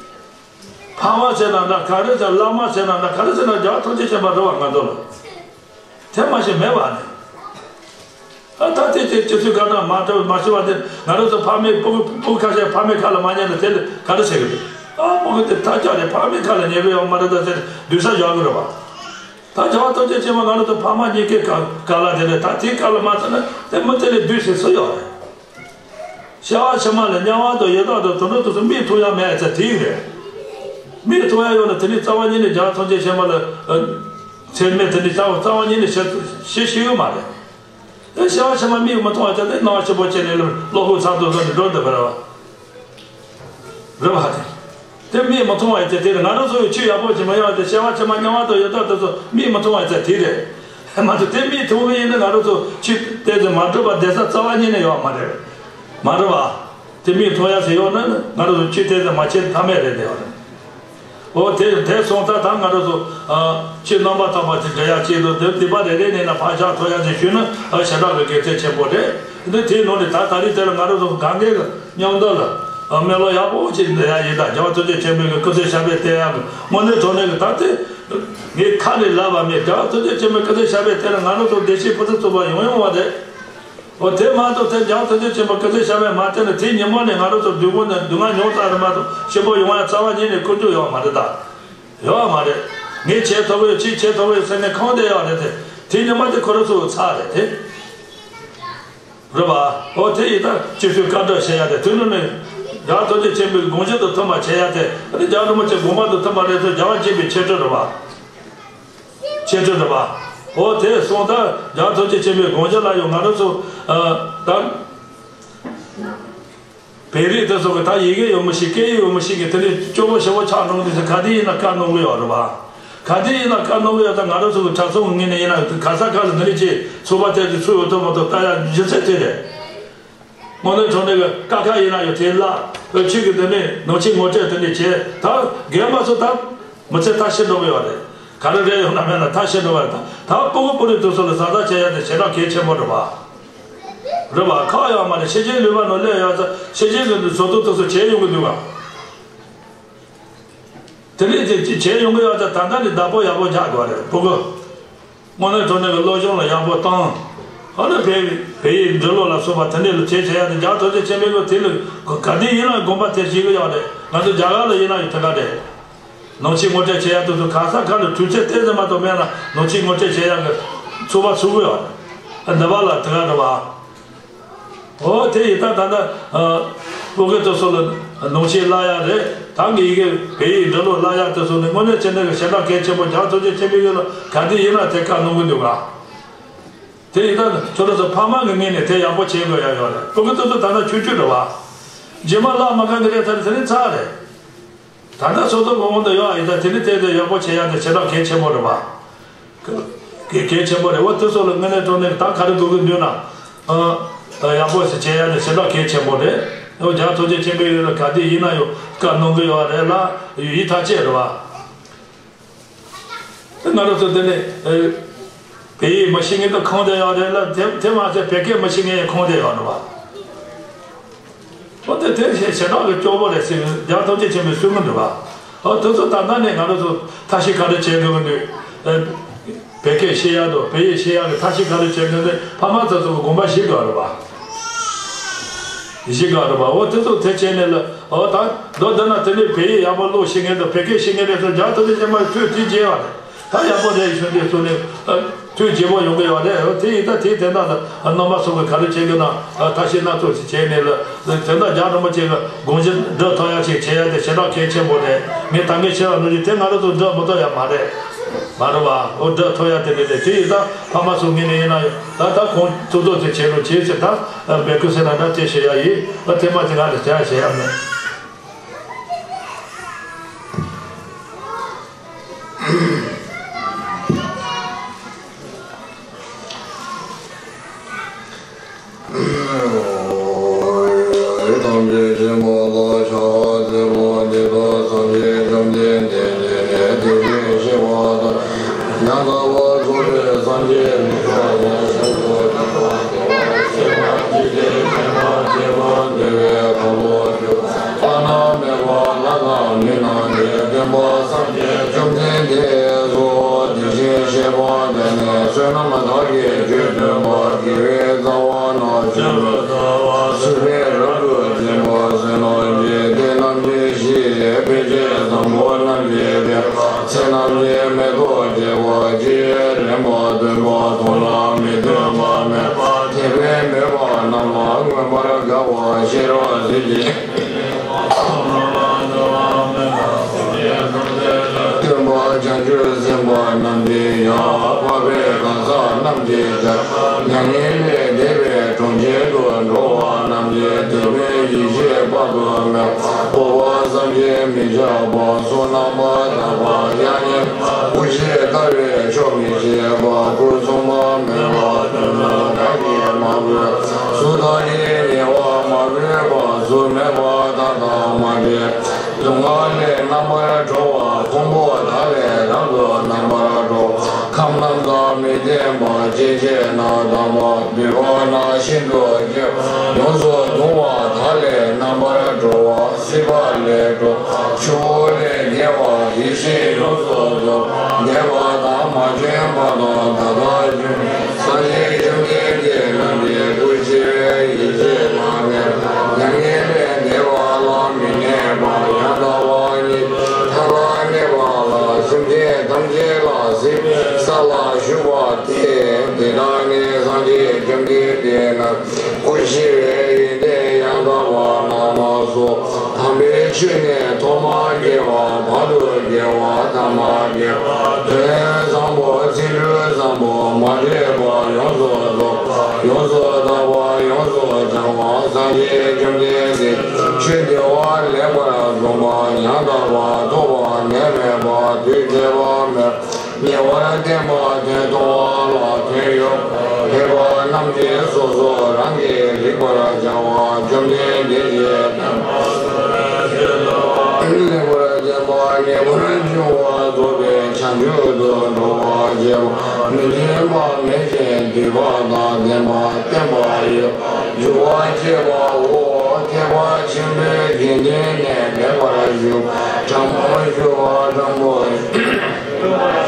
ཕ་མ་ཟེར་ན་འདྲ་ག་རེ་ཟེར། བླ་མ་ཟེར་ན་འདྲ་ག་རེ་ཟེར་ན་རྒྱལ་བ་ཐམས་ཅད་མཁྱེན་པ་རེད་བ། ང་ཚོ་ལ་དེ་མ་ཤེས་མེད་བ་ནི། ཨ་ད་དེ་དེ་སྤྱི་ཚོགས་བཀའ་དྲིན་མ་ཐོབ་མ་ཤེས་བ་དེ། ང་རང་ཚོ་ཕ་མའི་སྤུ་གུ་སྤུ་གུ་ཁ་ཤས་ཕ་མའི་ཁ་ལ་མ་ཉན་ན་དེ་ལ་ག་རེ་ཟེར་གི་རེད། ཨ་སྤུ་གུ་དེ་ཐག་ཆོད་རེད། ཕ་མའི་ཁ་ལ་ཉན་གི་ཡོད་མ་རེད་ད་ཟེར་སྡུག་ས་བཞག་གི་རེད་བ། ད་རྒྱལ་བ་ཐམས་ཅད་མཁྱེན་པ་ང་རང་ཚོ་ཕ་མ་གཉིས་ཀའི་ཁ་ཁ་ལ་དེ་རེད། ད་དེའི་ཁ་ལ་མ་ཚུད་ན་དེ་མི་དེ་ལས་སྡུག་ཟེར་སུ་ཡོད་རེད། སྐྱེ་བ་ཕྱི་མ་ལ་དམྱལ་བ་དང་ཡི་དྭགས་དང་དུད་འགྲོ་དེ་ཚོ་མིག་མཐོང་ཡ་མེད་ཚེ་དེ་རེད། མིག་མཐོང་ཡ་ཡོད་ན་དེ་ནི་རྩ་བ་ཉིད་ནས་རྒྱལ་བ་ཐམས་ཅད་མཁྱེན་པ་ལ་ཨ་ཚད་མེད། དེ་ནི་རྩ་བ་རྩ་བ་ཉིད་ནས་ཤེས་ཤེས་ཤེས་ཡོད་མ་རེད། ཨ་སྐྱེ་བ་ཕྱི་མ་མིག་མི་མཐོང་བ་དེ་ནི་སྣང་བ་ཆེན་པོ་བྱས་ནས་བློ་ཁོག་ཚ་ཏོག་ཏོ་ནས་འགྲོ་འདོད་པ་རེད་བ། རེད་བ། དེ་དེ་མིག་མི་མཐོང་བ་ཡིན་ཚེ་དེ་རེད། ང་རང་ཚོ་ཡི་ཆོས་ཡག་པོ་ཅིག་མ་ཡོང་བ་དེ་སྐྱེ་བ་ཕྱི་མ་དམྱལ་བ་དང་ཡི་དྭགས་དེ་ཚོ་མིག་མི་མཐོང་བ་ཡིན་ཚེ་དེ་རེད། མ་གཏོགས་དེ་མིག་མཐོང་བ་ཡིན་ན་ང་རང་ཚོ་ཆོས་དེ་ཚོ་མ་འགྲུབ་པ་བསྡད་ས་རྩ་བ་ཉིད་ནས་ཡོད་མ་རེད། མ་རེད་བ། དེ་མིག་མཐོང་ཡ་ཟེར་ཡོད་ན་ནི་ང་རང་ཚོ་ཆོས་དེ་ཚོ་མ་བྱེད་ཐབས་མེད་རེད་དེ་ཡོད་རེད། འོ་དེ་དེ་སོང་ཙང་ད་ང་རང་ཚོ་ཨ་ཆོས་རྣམ་པར་དག་པ་ཅིག་འདྲ་ཡ་ཅིག་ཏུ་དེ་སྡིག་པ་རེ་རེ་ནས་ན་ཕར་བཞག་ཐུབ་ཡ་ཅིག་ཞུས་ན་ཨ་ཞེ་དྲག་གི་དགེ་མཚན་ཆེན་པོ་རེད། འདི་དེའི་ནང་ནས་ད་ད་རེས་དེ་ལ་ང་རང་ཚོ་གང་གས་ཀྱི་མཉམ་དུ་ལ་ཨ་མི་ལོ་ཡག་པོ་ཅིག་འདི་ཡ་ཡིན། ད་རྒྱལ་བ་ཐམས་ཅད་མཁྱེན་པའི་གི་སྐུ་ཚེ་ཞབས་པད་བརྟན་ཡག་གི་དངོས་གནས་དྲང་གནས་ཀྱི་ད་དེ་ ངས་ཁ་ནས་ལབ་པ་མེད། རྒྱལ་བ་ཐམས་ཅད་མཁྱེན་པའི་སྐུ་ཚེ་ཞབས་པད་བརྟན་ན་ང་རང་ཚོ་བདེ་སྐྱིད་ཕུན་སུམ་ཚོགས་པ་ཡོང་ཡོང་བ་རེད། འོ་དེ་མ་གཏོགས་དེ་རྒྱལ་བ་ཐམས་ཅད་མཁྱེན་པའི་སྐུ་ཚེ་ཞབས་པད་མ་བརྟན་ན་དེའི་ཉིན་མོ་ནས་ང་རང་ཚོ་སྡུག་པོ་ནས་སྡུག་བསྔལ་མྱོང་ཚར་རེད་མ་གཏོགས་སྐྱིད་པོ་ཡོང་ཡ་རྩ་བ་ཉིད་ནས་ཀུན་སྤྱོད་ཡོད་མ་རེད་ད། ཡོད་མ་རེད། ངས་བྱེད་ཐུབ་ཀྱི་ཡོད། ཅིག་བྱེད་ཐུབ་ཀྱི་ཡོད་ཟེར་ནས་ཁོང་དེ་ཡོད་རེད་དེ། དེའི་ཉིན་མོ་དེ་ཁོ་རང་ཚོ་ཚར་རེད་དེ། རེད་པ། འོ་དེ་ཡིན་ད་སྤྱི་འཐུས་བཀའ་སྒྲུབ་བྱེད་ཡ་དེ་དུས་ནམ་ནས་རྒྱལ་བ་ཐམས་ཅད་མཁྱེན་པའི་དགོངས་གཞི་དང་མཐུན་པ་བྱེད་ཡ་དེ་ཨ་ནི་རྒྱལ་བ་རིན་པོ་ཆེ་དགོངས་པ་དང་མཐུན་པ་རེད་ཚོད་རྒྱལ་བ་དགྱེས་པའི་ཆེ་བསྟོད་རེད་པ། ཆེ་བསྟོད་རེད་པ། འོ་དེ་སོང་ད་རྒྱལ་བ་ཐམས་ཅད་མཁྱེན་པའི་དགོངས་གཞི་ལ་ཡང་ང་རང་ཚོ་ཨ་ད། བོད་རིགས་དེ་ཚོ་གི་ད་ཡི་གེ་ཡོད་མི་ཤེས་སྐད་ཡིག་ཡོད་མི་ཤེས་གི་དེ་ནས་སྐྱོ་པོ་ཞེ་པོ་ཆགས་འགྲོ་གི་འདུག་ཟེར། ག་དུས་ཡིན་ན་བཀའ་གནང་གི་ཡོད་རེད་པ། ག་དུས་ཡིན་ན་བཀའ་གནང་གི་ཡོད། ད་ང་རང་ཚོ་གི་གྲྭ་ཚང་གི་ངོས་ནས་ཡིན་ན་ག་ས་ག་ལ་འདི་འདྲ་ཅིག་ཚོགས་པ་དེ་ཚོགས་ཡོད་ཐུབ་མ་ཐུབ་ལྟ་ཡ་རྒྱུ་མཚན་དེ་རེད། དངོས་གནས་དྲང་གནས་གི་ཀ་ཁ་ཡིན་ན་ཡང་དེ་ལ་ཆོས་ཀྱི་དེ་ནས་ནང་ཆོས་ངོ་སྤྲོད་དེ་འདྲ་བྱས་ད་རྒན་པ་ཚོ་ད་མི་ཚེ་ད་ཤི་འགྲོ་གི་ཡོད་རེད། ག་རེ་རེད་ཡོང་ན་མེད་ན་ད་ཤི་འགྲོ་བ་རེད། ད་ད་སྤུ་གུ་སྤུ་རིས་དེ་ཚོ་ལ་བཟའ་ཟླ་བྱེད་ཡ་དེ་ཞེ་དྲག་གལ་ཆེན་པོ་རེད་པ། རེད་པ། ཁག་ཡོད་མ་རེད། ཕྱི་རྒྱལ་ལུས་པ་ནང་སླེབས་ཡོད་ཙང་ཕྱི་རྒྱལ་གྱི་བཟོ་ལྟ་དེ་ཚོ་བྱས་ཡོང་གི་འདུག་ག་དེ་ལས་དེ་བྱས་ཡོང་གི་ཡོད་ཙང་ད་ལྟ་ནས་བདག་པོ་ཡག་པོ་རྒྱག་དགོས་རེད་སྤུ་གུ། དངོས་གནས་དྲང་གནས་ཀྱི་སློབ་སྦྱོང་ལ་ཡག་པོ་བཏང་། ཨ་ནི་བོད་བོད་ཡིག་འབྲི་ཀློག་ལ་སོགས་པ་དེ་འདྲས་ལ་བྱེད་བྱེད་ཡ་དེ་རྒྱལ་ཐམས་ཅད་མཁྱེན་པའི་ལོ་དེ་ལ་ག་དུས་ཡིན་ན་དགོངས་པ་དེ་བཞེས་གི་ཡོད་རེད། ང་ཚོ་རྒྱ་གར་ལ་ཡིན་ན་ཡང་དེ་ག་རེད། ནང་ཆོས་ངོ་སྤྲོད་བྱེད་ཡ་དེ་ཚོ་ག་ས་ག་ལ་དུས་ཚོད་ཏོག་ཙམ་མ་གཏོགས་མེད་ན་ནང་ཆོས་ངོ་སྤྲོད་བྱེད་ཡ་གི་ཚོགས་པ་ཚུགས་གི་ཡོད་རེད། འདི་པ་ལ་དེ་ག་རེད་པ། འོ་དེ་ཡིན་ད་ད་ལྟ་ཨ་སྤུ་གུ་དེ་ཚོ་ལ་ནང་ཆོས་བསླབ་ཡ་རེད། ད་ངའི་ཡི་གེ་བོད་ཡིག་འབྲི་ཀློག་བསླབ་ཡ་དེ་ཚོ་ནི་དངོས་གནས་བྱས་ན་གི་ཞེ་དྲག་གལ་ཆེན་པོ། རྒྱལ་ཐམས་ཅད་མཁྱེན་པའི་ཡུལ་ལ་ག་དུས་ཡིན་ན་དེ་བཀའ་གནང་གི་འདུག་ག་དེ་ཡིན་ད་ཁྱོད་རང་ཚོ་ཕ་མ་གི་ངོས་ནས་དེ་ཡག་པོ་བྱེད་དགོས་ཡ་ཡོད་རེད། སྤུ་གུ་དེ་ཚོ་ད་ལྟ་ཆུང་ཆུང་རེད་པ། རྗེས་མ་བསླབ་མ་ག་གི་རེད་ད་དེ་ནི་ཚར་རེད། ད་ལྟ་སོ་སོ་མང་པོ་འདི་ཡོད་ཨ་ཡིན་ད་དེ་ནི་དེ་དེ་ཡག་པོ་བྱེད་ཡ་དེ་ཞེ་དྲག་གལ་ཆེན་པོ་རེད་པ། གལ་གལ་ཆེན་པོ་རེད། འོ་དེ་ཚོ་ལ་དངོས་གནས་དྲང་གནས་ད་ག་རེ་དགོས་ཀྱི་འདུག་ན། ཨ་ཡག་པོ་ཞིག་བྱེད་ཡ་དེ་ཞེ་དྲག་གལ་ཆེན་པོ་རེད། འོ་རྒྱལ་ཐམས་ཅད་མཁྱེན་པའི་ཡུལ་ལ་ག་དུས་ཡིན་ན་ཡང་བཀའ་གནང་གི་ཡོད་རེད་ལ་ཡིད་ཐག་བཅད་རེད་པ། ང་རང་ཚོ་འདི་ནས་ཨ་བོད་ཡིག་མི་ཤེས་མཁན་དེ་ཁོང་དེ་ཡོད་རེད་ལ་དེ་དེ་མ་ཚད་བོད་སྐད་མི་ཤེས་མཁན་ཡང་ཁོང་དེ་ཡོད་རེད་པ། འོ་དེ་དེ་ཞེ་ཞེ་དྲག་གི་སྐྱོ་པོ་རེད་ཟེར་རྒྱལ་ཐམས་ཅད་མཁྱེན་པའི་གསུང་གི་འདུག་ག་འོ་དེ་ཚོ་ད་ལྟ་ནས་ང་རང་ཚོ་ཐབས་ཤེས་ག་རེ་བྱེད་དགོས་ཀྱི་འདུག་ཨ་བོད་སྐད་ཤེས་ཡ་དང་བོད་ཡིག་ཤེས་ཡ་གི་ཐབས་ཤེས་ག་རེ་བྱེད་དགོས་འདུག་ཕ་མ་ཚོ་ཚོ་གི་དགོངས་པ་བཞེས་དགོས་རེད་པ། བཞེས་དགོས་རེད་པ། འོ་དེ་ཚོ་དེ་བྱས་ནས་ལ་འོ་ད་མདོར་བསྡུ་ན་དེ་ནས་བོད་ཡིག་ཡག་པོ་ཀློག་ཤེས་མཁན་དང་བོད་སྐད་ཤེས་མཁན་རེད་ཚོ་རྒྱལ་ཐམས་ཅད་མཁྱེན་པ་ཐུགས་རྗེ་ཆེ་བ་རེད། ད་ཡག་པོ་རེད་གསུངས་ཏེ་གསུངས་ནས་ཨ་ཐུགས་དགྱེས་པོ་ཡོང་གི་ཡོད་རེད། དེ་ཡིན་ད་དེའི་དོན་དག་ལ་རྣམ་པ་ཚོ་གི་ག་རེ་བྱེད་དགོས་ན་ཨ་ཐབས་ཤེས་སྣ་ཚོགས་ཤིག་བྱས་ནས་ལ་དོན་དག་རྒྱ་རིན་པོ་ཆེ་གི་དགོངས་གཞི་འགྲུབ་ཐུབ་ཡ་ཞིག་བྱེད་ཡ་དེ་ཞེ་དྲག་གལ་ཆེན་པོ་རེད། ངས་ད་གིན་བཤད་པ་ནང་བཞིན་དེ་ང་རང་ཚོ་འགྲུབ་མི་ཐུབ་ཡ་མ་རེད། མ་རེད་པ། འོ་འགྲུབ་ཐུབ་ཡ་དེ་རེད། དེ་དེ་ཡིན་ད་ཕ་མ་ཚོ་ངོས་ནས་ཡིན་ན་ཡང་ད་ད་ཁོང་ཐུགས་ཐུགས་དེ་བྱེད་རོགས་བྱེད་ཟེར་ད་འབོད་སྐུལ་ཟེར་ན་ད་དེ་བྱེད་ཡ་ཡིན། ཨ་དེ་མ་ཚད་ང་ལ་བྱ་ཡ་བྱེད་ཡ་མེད། ཐམས་ཅད་མཁྱེན་པ་ལ་ཕྱག་འཚལ་ལོ། འདི་དག་ཐམས་ཅད་བཅོམ་ལྡན་འདས་ཀྱི་ཐུགས་རྗེས་གཟིགས་པ་དང་། ཡང་དག་པར་རྫོགས་པའི་སངས་རྒྱས་མི་ཕྱོགས་ལ་ཕྱག་འཚལ་ལོ། ཐམས་ཅད་མཁྱེན་པ་ལ་ཕྱག་འཚལ་ལོ། བླ་ན་མེད་པ་ལྷ་དང་མི་རྣམས་ཀྱི་སྟོན་པ་སངས་རྒྱས་བཅོམ་ལྡན་འདས་སོ། དེ་བཞིན་གཤེགས་པ་དེ་ནི་བསོད་ནམས་དག་གིས་ཆོས་སྟོན་པ། དགེ་བའི་རྩ་བ་ནི་ཆོས་སུ་སྲིད་པའི་རབ་ཏུ་འཛིན་པ་བསོད་ནམས་ཀྱིས། དེ་རྣམས་ཀྱི་གཤིས་ཕལ་ཆེར་བཟང་པོ་རྣམས་ཀྱི་སྟེ། ཚེ་རྣམས་ཀྱི་མེ་ཏོག་བཀྲེས་པ། ཅི་ཡང་རན་པ་སྟོན་པ་མཐོང་ལ་མི་སྟོན་པ་མེད་པ། དད་པས་མོས་པ་རྣམས་ལ་མངོན་པར་དགའ་བ། ཤེས་རབ་གཟི་བརྗིད་སྟོན་པ། བྱང་ཆུབ་སེམས་དཔའ་རྣམས་ཀྱི་ཡང་། འཕགས་པའི་གང་ཟག་རྣམས་ཀྱི་ཀྱང་། མྱ་ངན་ལས་འདས་པའི་གྲོང་ཁྱེར་དུ། འགྲོ་བ་རྣམས་ཀྱི་དོན་དུ་ཡེ་ཤེས་དཔག་ཏུ་མེད། འཕགས་པ་སངས་རྒྱས་མི་ཕྱེད་པ། གསུང་རྣམ་པར་དག་པ་དབྱིག་གཉེན་པ། སྐུ་བཞི་ལྟ་བས་ཆོག་མི་ཤེས་པ། སྐུ་གསུང་པ་མེད་པ་དོན་དུ་བདག་གིས་མ་གོས། གཟུགས་དང་ཡིད་གཉིས་པ་མ་གོས་པ། གཟུགས་མེད་པ་དག་དང་མ་འདྲེས། གཟུགས་ངག་ལས་རྣམ་པར་གྲོལ་བ། ཁོང་པོ་དག་ལས་རབ་ཏུ་རྣམ་པར་གྲོལ། ཁམས་རྣམས་དང་མི་ལྡན་པ། སྐྱེ་མཆེད་རྣམས་དག་པ། སྦུལ་པ་རྣམས་ཤིན་ཏུ་སྐྱེ་བ། ཡོངས་སུ་གདུང་བ་དག་ལས་རྣམ་པར་གྲོལ་བ། སྲིད་པ་ལས་གྲོལ། ཆུ་བོ་ལས་བརྒལ་ ཡེ་ཤེས་ཡོངས་སུ་རྫོགས། འདས་པ་དང་མ་བྱོན་བར་དུ་ད་ལྟ་བྱོན། སངས་རྒྱས་བཅོམ་ལྡན་འདས་རྣམས་ཀྱི་སྐུ་ཞི་བའི་ཡེ་ཤེས་ལ་གནས། མྱ་ངན་ལས་འདས་པ་ལ་མི་གནས་པ་ཡང་དག་པ་ཉིད་མཐའ་ལ་གནས་པ་ལ། སེམས་ཅན་ཐམས་ཅད་ལ་གཟིགས་པའི་ས་ལ་བཞུགས་པ་སྟེ། དེ་དག་ནི་སངས་རྒྱས་བཅོམ་ལྡན་འདས་རྣམས་སྐུ་ཞི་བའི་ཡོན་ཏན་ཡང་དག་པ་རྣམས་སོ། དམ་པའི་ཆོས་ནི་ཐོག་མ་མེད་པ་བར་དུ་དགེ་བ་ཐ་མ་མེད་པ་དོན་བཟང་པོ་ཚིག་འབྲུ་བཟང་པོ་མ་འདྲེས་པ་ཡོངས་སུ་རྫོགས་པ་ཡོངས་སུ་དག་པ་ཡོངས་སུ་བྱང་བ་སངས་རྒྱས་བཅོམ་ལྡན་འདས་ཆོས་འདུལ་བ་ལེགས་པར་གསུངས་པ་ཡང་དག་པ་ཐོགས་པ་ནས་མེད་པ་དུས་གཅིག་པ་མེད་པ་ཉེ་བར་བསྟན་པ་དོན་མཐོང་བ་ལ་དོན་ཡོད་པ་ཕལ་པ་རྣམས་ཀྱིས་སོ་སོ་རང་གིས་རིག་པར་བྱ་བ་བཅོམ་ལྡན་འདས་ཀྱིས་ལེགས་པར་བསྟན་པ་ངེས་པར་འབྱུང་བ་རྫོགས་པའི་བྱང་ཆུབ་ཏུ་འགྲོ་བར་བྱེད་པ་མི་མཐུན་པ་མེད་ཅིང་འདུས་པ་དང་ལྡན་པ་བརྟན་པ་ཡོད་པ་འཇུག་པར་བྱེད་པའོ། ཐེག་པ་ཆེན་པོའི་དགེ་འདུན་ནི་ལེགས་པར་ཞུགས་པ་དྲང་པོར་ཞུགས་པ་དྲང་པོ།